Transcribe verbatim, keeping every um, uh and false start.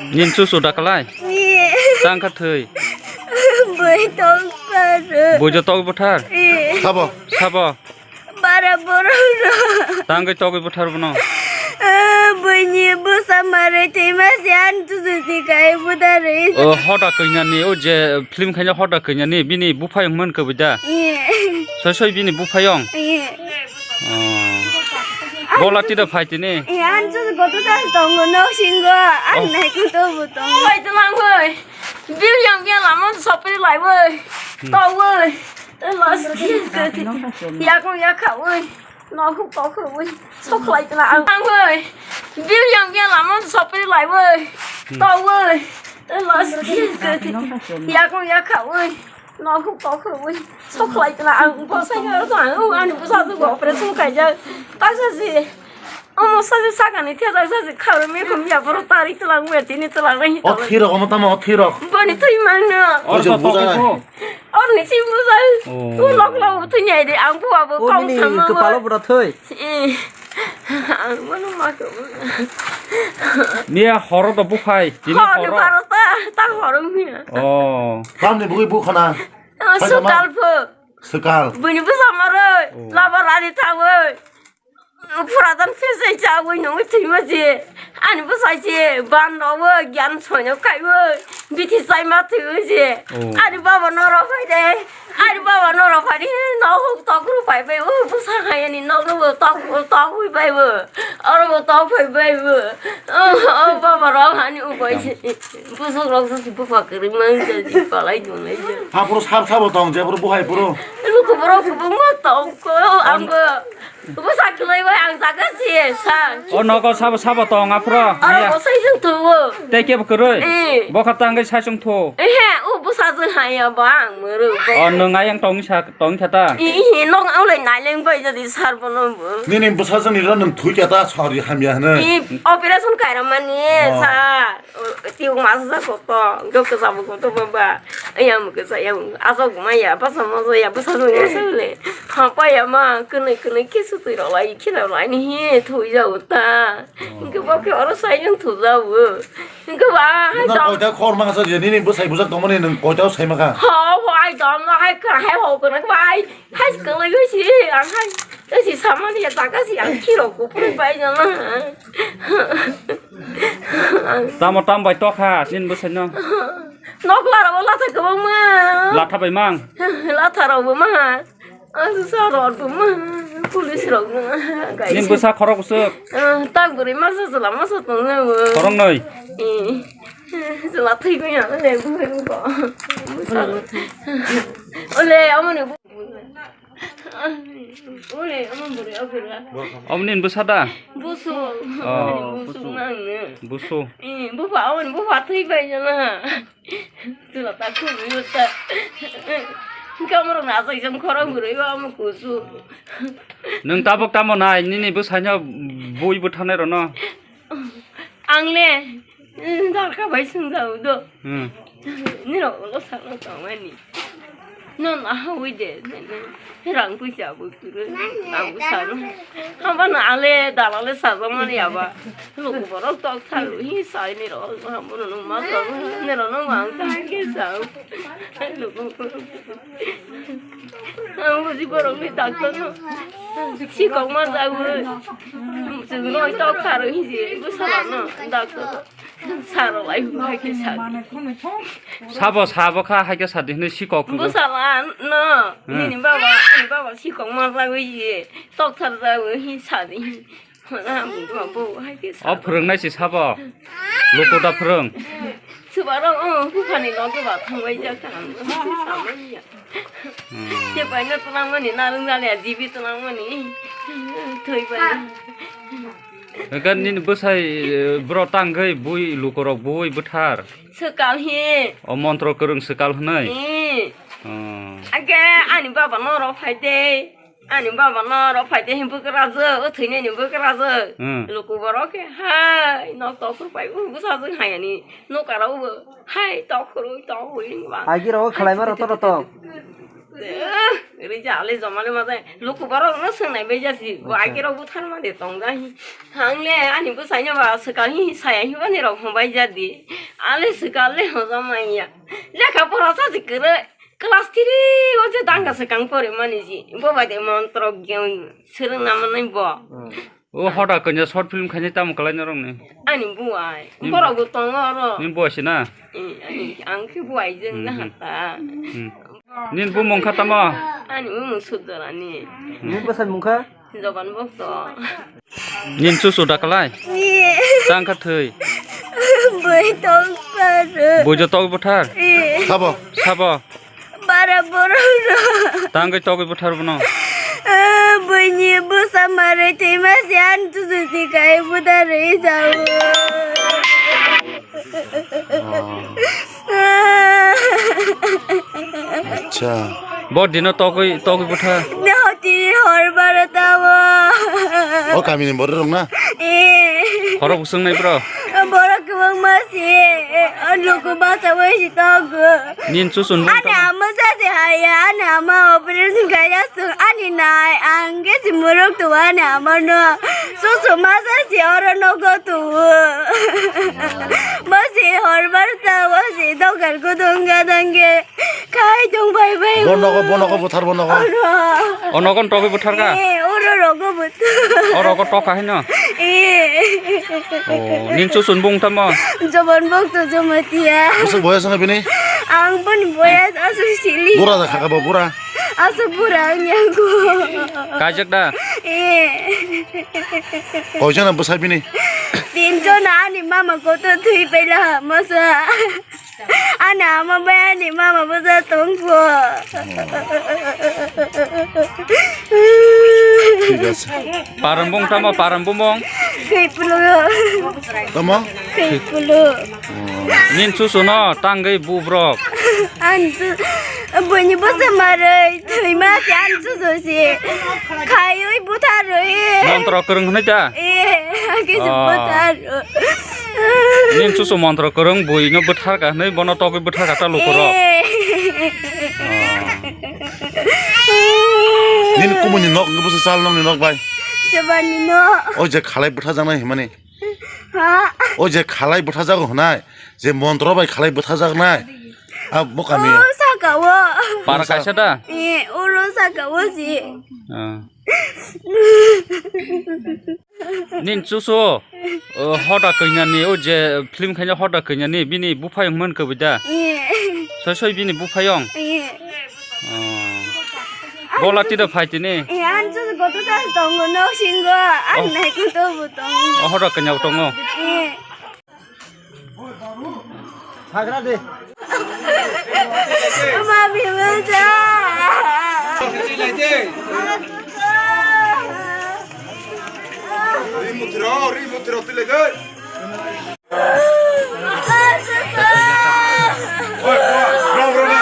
Nini chuchu da kalai? Ye. Tang kha thwi. Bui tong paro. Bui jo togwi buthar? Ye. Sabo. Sabo. Bara borok no. Tangwi togwi buthar bono. Buini bwsa mare thwima se an chuchu si kai buthar rwi. O hoda kanya ni, o je film kanya hoda kanya ni, bini buphayong man kwbwi da? Ye. Soi soi bini buphayong? Ye. Oh. Bola tida phai tini? Ye, an chuchu goto ta tongo nok singo. An nai kuto bo tongo. Oi, tumang oi. Bil yang biang lama sopri lai oi. Hmm. Tau oi. Los. Yakung yakha oi. Nohuk tokhuk oi. Sok lai tla ang. Ang oi. Bil yang biang lama sopri lai oi. Hmm. Tau oi. Los. Yakung yakha oi. Nohuk tokhuk oi. Sok lai tla ang. Bosai ka to ang. Ani bwsa tu operation khaijak. Taksa si. Omo saji sakani thajak saji khaui mekhum ya borok tari twlang ya tini twlang nai. O thirok omo tamo o thirok. Boni twi mangno. Or Ojo to buja. Tokoi ko. Or ni si bujai. Oh. U lok lok twi nai de ang bu abo. O kong nini tamo. Kepalo bura thoi. Eh. Ang mano ma ko. Niya horo to bukhai. Tini horo. Horo. Baro ta ta horo miya. Oh. Tamni bui bukhana. Sukal pho. Sukal. Bini bwsa maro. Oh. Laba rani thawi. Puradan phesai chawi nungwi thwima je. Ani bwsai je ban rowo gyan soino kaiwi. Bithi chaima thwiwi je. Oh. Ani baba noro phai de. Ani baba noro phai de. Nohuk tokru phai phai. O bwsa hayani nokno bo tok tokwi phai bo. Oro bo tok phai phai bo. O baba rok hani ubai se. Bwswk rok se bupha kwrwi mang je palai dunai je. Hapro sab sabo tong je bro buhai bro. Luku borok kwbangma tong ko. Ang bo. Bwsa kwlwi bai ang jaga si sa. O nogo sabo sabo tong aphro. Oro bwsai jwng tuwo. Tei kebo kwrwi. Eh. Bokha tangwi sai chwng thu. Ehe, o bwsa jwng haya ba ang mwrwk. O nwng ayang tong sa tong kha ta. Ihi nok ang le naileng bai jadi sar bono bo. Nini bwsa jwng ni ro nwng thui kha ta sori hamya hwnwi. I operation kaira mani sa. Tiyung masa sa koto, gok kesa bo koto baba. Ayam kesa ayam asok maya, basa moso ya, basa moso ya sele. Hapa ya ma, kene kene kesu tui rok lai, kira lai ni hi, thui ja uta. Hingke bo ke oro sai yang thu ja u. Hingke ba, hai dom. Koita khor ma sa je, nini bwsai bujak tongmani nwng koita sai ma kha. Ho, ho, hai dom, hai kra, hai ho kra, hai. Hai kwlwi oi si ang hai. Oi si samani ya taka si ang khiro kupui pai jana. Tamo tam bai tokha nini bwsai no. Nok lara o latha kwbangma. Latha bai mang. Latha rok bo ma. Ang sa rok bo ma. Police rok no. Nini bwsa khorok bwswk. Tak bwrwi masa chwla masa tong na bo. Khorok noi. Chwla thwi bai ya le bo. Ole amoni. Ore, omo bwrwi, o bwrwi. Omo nini bwsa da? Busu. Oh, busu. Busu nangno. Busu. Eh, bupha, omo bupha thwi bai jana. Tula ta khubui uta. Kamro na sai jam khorang bwrwi, omo kusu. Nwng tabuk tamo nai, nini bwsaino bui bwthanai rono? Ang le, eh, darkha bai swngjao do. Hmm. Nirok ulo sakno tongmani. No na hawi de, rang puisa bo kwrwi, ang bo sano. Hamba no ale dalale sajakmani aba. Luku borok tok salu hi sai nirok, hamba no nung ma tok, nirok no mang ta ke sa. Luku borok. Ang buji borok ni doctor no. Sikok ma jawi. Chwng noi tok saru hi je, bo sala no doctor. Saro lai hai ke sa. Sabo sabo kha hai ke sa di hwnwi sikok. Bo sala no. Hmm. Nini baba, ani baba sikok ma jawi je. Tok sar jawi hi sa di. Hona bo bo hai ke sa. O phwrwngnai si sabo. Luku da phwrwng. Subaro o buphani loge ba thangbai jak ta ang. Samai ya. Hmm. Te paina tunang mani narung jale jibi tunang mani. Thoi paina. Ekan nini bwsai, eh, bro tangwi bui lukorok bui bwthar. Swkal hi. O montro kwrwng swkal hwnwi. Hi. Oh. Age ani baba norok phai de. Ani baba norok phai de hi bwkrajwk, o thwinani bwkrajwk. Hmm. Luku borok khe hai nok tokhor pai u bwsajwk hai ani nokara ubo hai tokhorwi tokhorwi ba. Agi rok khlai ma roto roto. Rijale jomale majai luku borok no swngnai bai jasi bo aike rok buthar mani tong jai. Hangle ani bwsai no ba swkang hi saya hi bani rok hwn bai jadi. Ale swkang le hwn jama ya. Lekha pora sa si kwrwi class three o je danga swkang pore mani ji. Bo bai de montro ge swrwng na manai bo. O hoda kanya short film khainai tamo kwlai norok ni. Ani buai. Borok bo tongo oro. Ni buai se na? Eh, ani ang khe buai jeng na hata. Nin bumung kha tamo? Ani bumung Sujorani. Nin bwsai mung kha? Joban bokto. Nin chusu da kwlai? Tang kha thwi. Bui tong paro. Bui jo togwi buthar? Sabo. Sabo. Bara borok no. Tangwi togwi buthar bono. Buini bwsa marwi thwima se ani chusu tikai buthar rwi jago. Acha. Bo dino togwi, togwi butha. Nahoti hor baro tawo. O kamini borok rok na? Eh. Khorok bwswng nai bro. Borok kwbangma se. O luku basa wai si togo. Nin chusun bung. Ani ama sa se haya, ani ama operation kaya sung, ani nai, ang ge si muruk tu ani ama no. Susu masa si oro nogo tu. Masi hor barta, masi dogar gudung gadang ge. Khai tong bai bai. Bo nogo, bo nogo buthar bo nogo. Oro. O nogo togwi buthar ka? Eh, oro rogo buthar. O rogo toka hino? Eh. O, nin chusun bung tamo? Jobon bok to jomatia. Bwswk boyas wngkha bini? Ang boni boyas aswk sili. Bura da khaka bo bura. Aswk bura wngya ko. Kajak da? Eh. Koijana bwsai bini? Tinjon ani mama koto thui paila masa. Ani ama bai ani mama bwsa tongpho. Thik ase. Parambung tamo parambung? Khipulu. Tamo? Khipulu. Nin chusuno tangwi bubrok. An chu boni bwsa marwi thwima se an chusu se. Khaiwi butharwi. Montro kwrwng hwnwi ta? Eh, hakhe se buthar. Nin chusu montro kwrwng bui no bwthar ka hwnwi bono togwi bwthar ka ta lukurok. Eh. Nini kumuni nok wngkha bwswk chal nokni nok bai? Sebani no. O je khalai bwthajaknai hwnmani. Ha? O je khalai bwthajago hwnai, je montro bai khalai bwthajaknai. A bo kami. O saka o. Para kaisa da? Eh, oro saka o si. Ah. Nin chusu, o, hoda kanya ni, o je film kanya hoda kanya ni, bini buphayong man kwbwi da? Eh. Soi soi bini buphayong? Eh. Oh. Bola tida phai tini? Eh, an chusu goto ta tongo nok singo, an nai kuto bo tongo. O hoda kanya tongo? Eh. Hagra de. Mami, mami. Ri mutiro, ri mutiro, tile de. Oi, oi, ro, ro, ro.